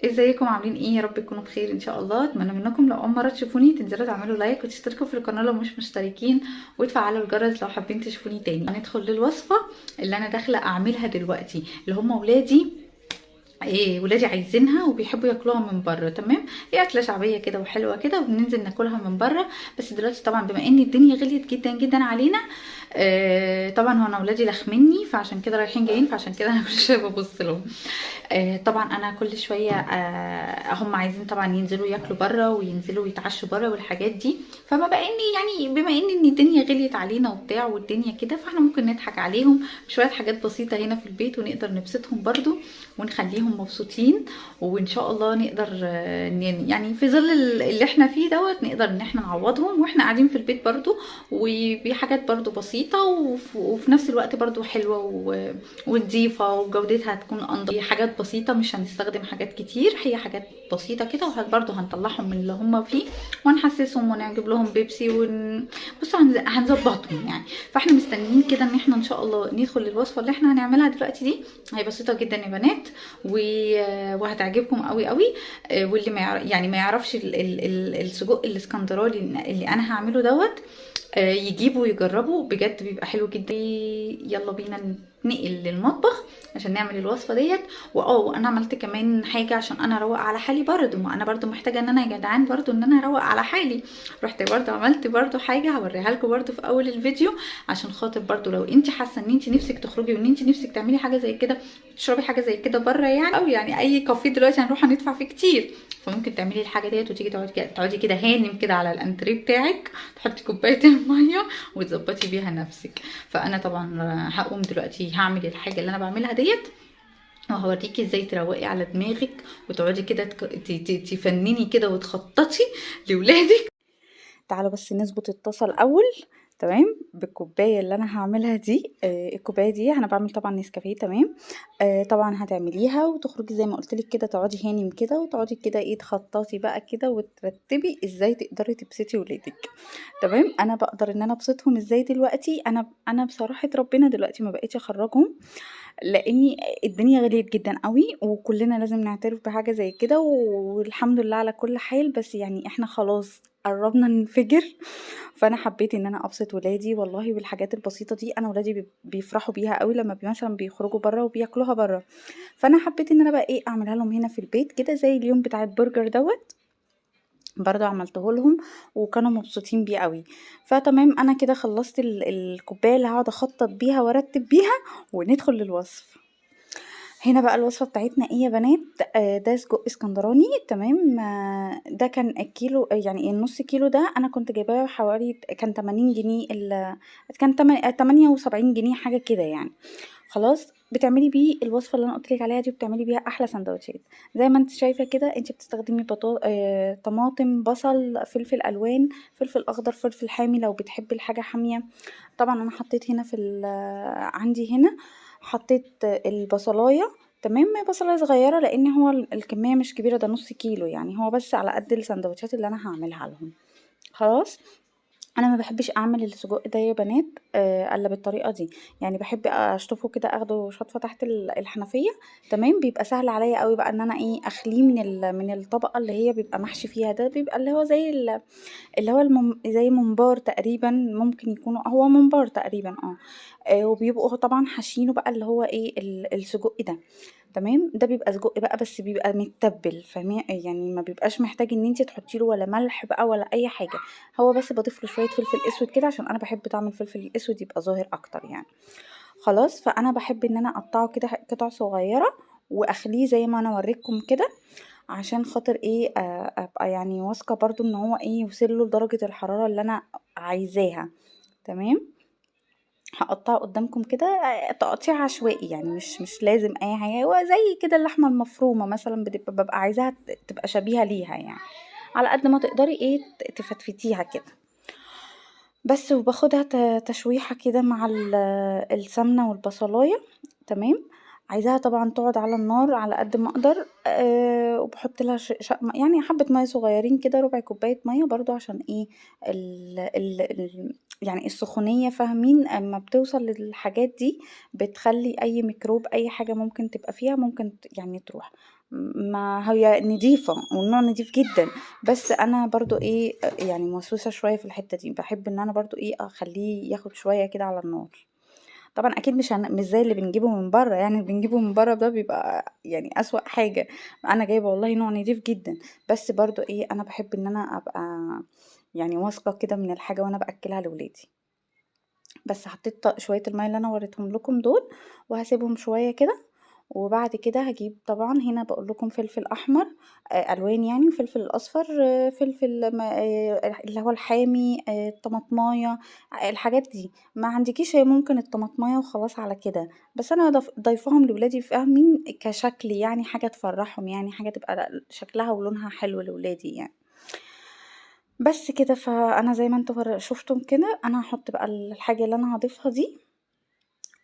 ازيكم عاملين ايه؟ يا رب تكونوا بخير ان شاء الله. اتمنى منكم لو اول مرة تشوفوني تنزلوا تعملوا like وتشتركوا في القناة لو مش مشتركين، وتفعلوا الجرس لو حابين تشوفوني تاني. هندخل للوصفه اللي انا داخله اعملها دلوقتي، اللي هم ولادي ايه ولادي عايزينها وبيحبوا ياكلوها من بره. تمام، هي اكله شعبية كده وحلوه كده وبننزل ناكلها من بره. بس دلوقتي طبعا بما ان الدنيا غليت جدا جدا علينا، طبعا هو انا ولادي لخمني، فعشان كده رايحين جايين، فعشان كده انا كل شوية ببص لهم. طبعا انا كل شوية هم عايزين طبعا ينزلوا ياكلوا بره وينزلوا يتعشوا بره والحاجات دي. فما بقى ان يعني بما ان الدنيا غليت علينا وبتاع والدنيا كده، فاحنا ممكن نضحك عليهم بشوية حاجات بسيطة هنا في البيت ونقدر نبسطهم برضو ونخليهم مبسوطين، وان شاء الله نقدر يعني في ظل اللي احنا فيه دوت نقدر ان احنا نعوضهم واحنا قاعدين في البيت برضو، وبحاجات برضو بسيطة وفي نفس الوقت برضو حلوة ونضيفه وجودتها هتكون انضف. حاجات بسيطة، مش هنستخدم حاجات كتير، هي حاجات بسيطة كده، وبرضو هنطلعهم من اللي هم فيه ونحسسهم ونجيب لهم بيبسي بصوا هنظبطهم يعني. فاحنا مستنيين كده ان احنا ان شاء الله ندخل للوصفه اللي احنا هنعملها دلوقتي دي. هي بسيطة جدا يا بنات وهتعجبكم قوي قوي. واللي ما يعني ما يعرفش السجق الاسكندراني اللي انا هعمله دوت، يجيبه ويجربه بجد بيبقى حلو جدا. يلا بينا ننقل للمطبخ عشان نعمل الوصفة ديت. وانا عملت كمان حاجة عشان انا اروق على حالي برضو، ما انا برضو محتاجه ان انا يا جدعان برضو ان انا اروق على حالي. رحت برضو عملت برضو حاجة هوريها لكم برضو في اول الفيديو، عشان خاطر برضو لو انت حاسه ان انت نفسك تخرجي وان انت نفسك تعملي حاجة زي كده، تشربي حاجة زي كده بره يعني، او يعني اي كافيه دلوقتي هنروح هندفع فيه كتير، فممكن تعملي الحاجة ديت وتيجي تقعدي كده هانم كده على الانتريه بتاعك، تحطي كوبايتين مية وتظبطي بيها نفسك. فانا طبعا هقوم دلوقتي هعمل الحاجة اللي انا بعملها ديت، وهوريكي ازاي تروقي على دماغك وتقعدي كده تفنني كده وتخططي لولادك. تعالوا بس نظبط الطاسه الاول. تمام، بالكوبايه اللي انا هعملها دي، الكوباية دي انا بعمل طبعا نسكافيه. تمام، طبعا هتعمليها وتخرجي زي ما قلت لك كده، تقعدي هانم كده وتقعدي كده ايه تخططي بقى كده وترتبي ازاي تقدري تبسطي ولادك. تمام، انا بقدر ان انا ابسطهم ازاي دلوقتي. انا بصراحة ربنا دلوقتي ما بقيتش اخرجهم، لاني الدنيا غليت جدا قوي، وكلنا لازم نعترف بحاجة زي كده، والحمد لله على كل حال. بس يعني احنا خلاص قربنا ننفجر، فانا حبيت ان انا ابسط ولادي والله بالحاجات البسيطة دي. انا ولادي بيفرحوا بيها قوي لما مثلا بيخرجوا بره وبياكلوها بره، فانا حبيت ان انا بقى ايه اعملها لهم هنا في البيت كده، زي اليوم بتاع البرجر دوت برضو عملته لهم وكانوا مبسوطين بيه قوي. فتمام، انا كده خلصت الكوباية اللي هقعد اخطط بيها وارتب بيها، وندخل للوصف. هنا بقى الوصفة بتاعتنا ايه يا بنات؟ ده سجق اسكندراني. تمام، ده كان الكيلو، يعني النص كيلو ده انا كنت جايباه حوالي كان 80 جنيه، كان 78 جنيه حاجة كده يعني. خلاص، بتعملي بيه الوصفة اللي انا قلت لك عليها دي، وبتعملي بيها احلى سندوتشات زي ما انت شايفه كده. انت بتستخدمي طماطم، بصل، فلفل الوان، فلفل اخضر، فلفل حامي لو بتحبي الحاجة حامية. طبعا انا حطيت هنا في عندي هنا حطيت البصلايه. تمام، بصلايه صغيرة لان هو الكمية مش كبيرة، ده نص كيلو يعني، هو بس على قد السندوتشات اللي انا هعملها لهم. خلاص، انا ما بحبش اعمل السجق ده يا بنات الا بالطريقة دي، يعني بحب اشطفه كده، اخده شطفه تحت الحنفية. تمام، بيبقى سهل عليا قوي بقى ان انا ايه اخليه من الطبقة اللي هي بيبقى محشي فيها ده، بيبقى اللي هو زي اللي هو زي ممبار تقريبا، ممكن يكون هو ممبار تقريبا، وبيبقوا طبعا حاشينه بقى اللي هو ايه السجق ده. تمام، ده بيبقى سجق بقى بس بيبقى متبل، فاهمين يعني، ما بيبقاش محتاج ان انتي تحطي له ولا ملح بقى ولا اي حاجة، هو بس بضيف له شوية فلفل اسود كده عشان انا بحب طعم الفلفل الاسود يبقى ظاهر اكتر يعني. خلاص، فانا بحب ان انا اقطعه كده قطع صغيرة واخليه زي ما انا وريتكم كده، عشان خاطر ايه ابقى يعني واثقة برضو ان هو ايه يوصل له لدرجة الحرارة اللي انا عايزاها. تمام، هقطعه قدامكم كده، تقطيع عشوائي يعني، مش لازم اي حاجة، هو زي كده اللحمة المفرومه مثلا ببقى عايزاها تبقى شبيهه ليها يعني، على قد ما تقدري ايه تفتفتيها كده بس. وباخدها تشويحه كده مع السمنة والبصلايه. تمام، عايزاها طبعا تقعد على النار على قد ما اقدر، وبحط لها يعني حبه مية صغيرين كده، ربع كوباية مية برضو، عشان ايه ال ال ال يعني السخونيه، فاهمين؟ اما بتوصل للحاجات دي بتخلي اي ميكروب اي حاجة ممكن تبقى فيها ممكن يعني تروح. ما هي نضيفة والنوع نضيف جدا، بس انا برضو ايه يعني موسوسة شوية في الحتة دي، بحب ان انا برضو ايه اخليه ياخد شوية كده على النار. طبعا اكيد مش زي اللي بنجيبه من بره، يعني اللي بنجيبه من بره ده بيبقى يعني اسوأ حاجة. انا جايبه والله نوع نضيف جدا، بس برضو ايه انا بحب ان انا ابقى يعني واثقة كده من الحاجة وانا باكلها لولادي. بس حطيت شوية المية اللي انا وريتهم لكم دول، وهسيبهم شوية كده. وبعد كده هجيب طبعا هنا بقول لكم فلفل احمر، الوان يعني، وفلفل الاصفر، فلفل اللي هو الحامي، الطماطمايه، الحاجات دي. ما عندكيش هي ممكن الطماطمايه وخلاص على كده، بس انا ضايفاهم لولادي فاهمين كشكل، يعني حاجة تفرحهم، يعني حاجة تبقى شكلها ولونها حلو لولادي يعني. بس كده. فانا زي ما انتوا شفتم كده انا هحط بقى الحاجة اللي انا هضيفها دي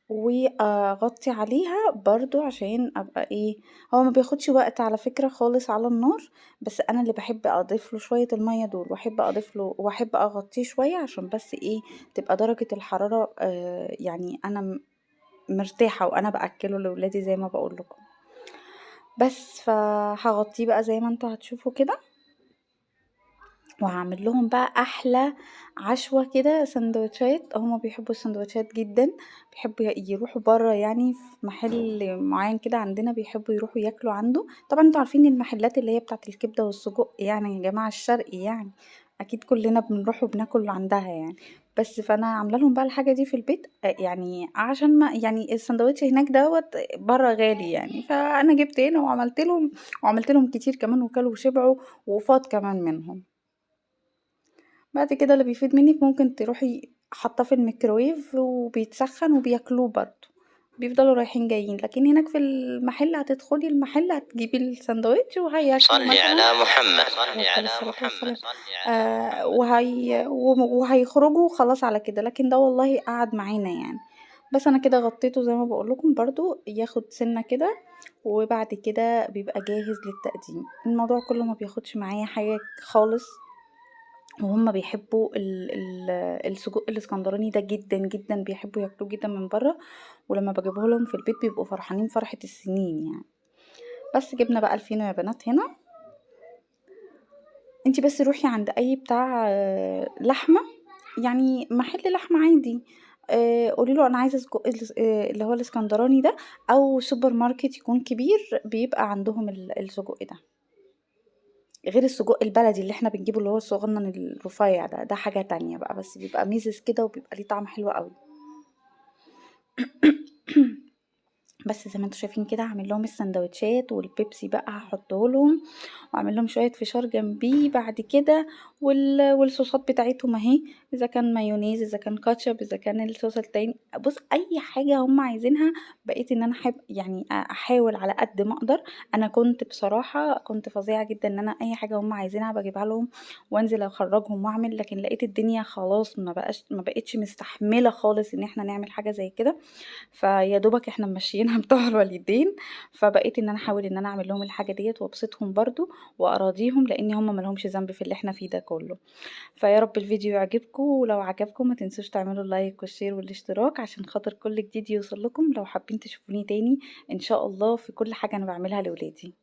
واغطي عليها برضو عشان ابقى ايه، هو ما بياخدش وقت على فكرة خالص على النار، بس انا اللي بحب اضيف له شوية المية دول، واحب اضيف له واحب اغطيه شوية عشان بس ايه تبقى درجة الحرارة، يعني انا مرتاحة وانا باكله لولادي زي ما بقول لكم. بس فهغطيه بقى زي ما انتوا هتشوفوا كده، وهعمل لهم بقى احلى عشوة كده سندوتشات. هما بيحبوا السندوتشات جدا، بيحبوا يروحوا بره، يعني في محل معين كده عندنا بيحبوا يروحوا ياكلوا عنده. طبعا انتوا عارفين المحلات اللي هي بتاعت الكبدة والسجق يعني يا جماعة الشرقي، يعني اكيد كلنا بنروح وبناكل عندها يعني. بس فانا عامله لهم بقى الحاجة دي في البيت، يعني عشان ما يعني السندوتش هناك دوت بره غالي يعني، فانا جبت هنا وعملت لهم كتير كمان، وكلوا وشبعوا وفاض كمان منهم. بعد كده اللي بيفيد منك ممكن تروحي حاطاه في الميكروويف وبيتسخن وبياكلوه برضو، بيفضلوا رايحين جايين. لكن هناك في المحل هتدخلي المحل هتجيبي الساندوتش وهياكلوا صلي مثلاً. على محمد، صلي عليه على الصلاة محمد، والسلام. صلي على وهيخرجوا خلاص على كده. لكن ده والله قعد معانا يعني. بس انا كده غطيته زي ما بقول لكم برضو ياخد سنة كده، وبعد كده بيبقى جاهز للتقديم. الموضوع كله ما بياخدش معايا حاجة خالص، وهم بيحبوا السجق الاسكندراني ده جدا جدا، بيحبوا ياكلوه جدا من بره، ولما بجيبه لهم في البيت بيبقوا فرحانين فرحة السنين يعني. بس جبنا بقى الفينو يا بنات هنا. انتي بس روحي عند اي بتاع، لحمة، يعني محل لحمة عادي، قولي له انا عايزة سجق اللي هو الاسكندراني ده، او سوبر ماركت يكون كبير بيبقى عندهم السجق ده، غير السجق البلدي اللي احنا بنجيبه اللي هو الصغنن الرفيع ده، ده حاجة تانية بقى، بس بيبقى ميزز كده وبيبقى ليه طعم حلو قوي. بس زي ما انتوا شايفين كده هعمل لهم السندوتشات والبيبسي بقى هحطه لهم، واعمل لهم شوية فشار جنبيه بعد كده، والصوصات بتاعتهم اهي، اذا كان مايونيز، اذا كان كاتشب، اذا كان الصوص التاني، بص اي حاجة هم عايزينها. بقيت ان انا احب يعني احاول على قد ما اقدر. انا كنت بصراحة كنت فظيعة جدا ان انا اي حاجة هم عايزينها بجيبها لهم وانزل اخرجهم واعمل، لكن لقيت الدنيا خلاص ما بقتش مستحمله خالص ان احنا نعمل حاجة زي كده، فيا دوبك احنا ماشيينها بتوع الوالدين. فبقيت ان انا احاول ان انا اعمل لهم الحاجة ديت وابسطهم برضو واراضيهم، لان هم ما لهمش ذنب في اللي احنا فيه ده كله. فيا رب الفيديو يعجبكم، ولو عجبكم ما تنسوش تعملوا ال like وال share والاشتراك عشان خاطر كل جديد يوصل لكم. لو حابين تشوفوني تاني ان شاء الله في كل حاجة انا بعملها لولادي.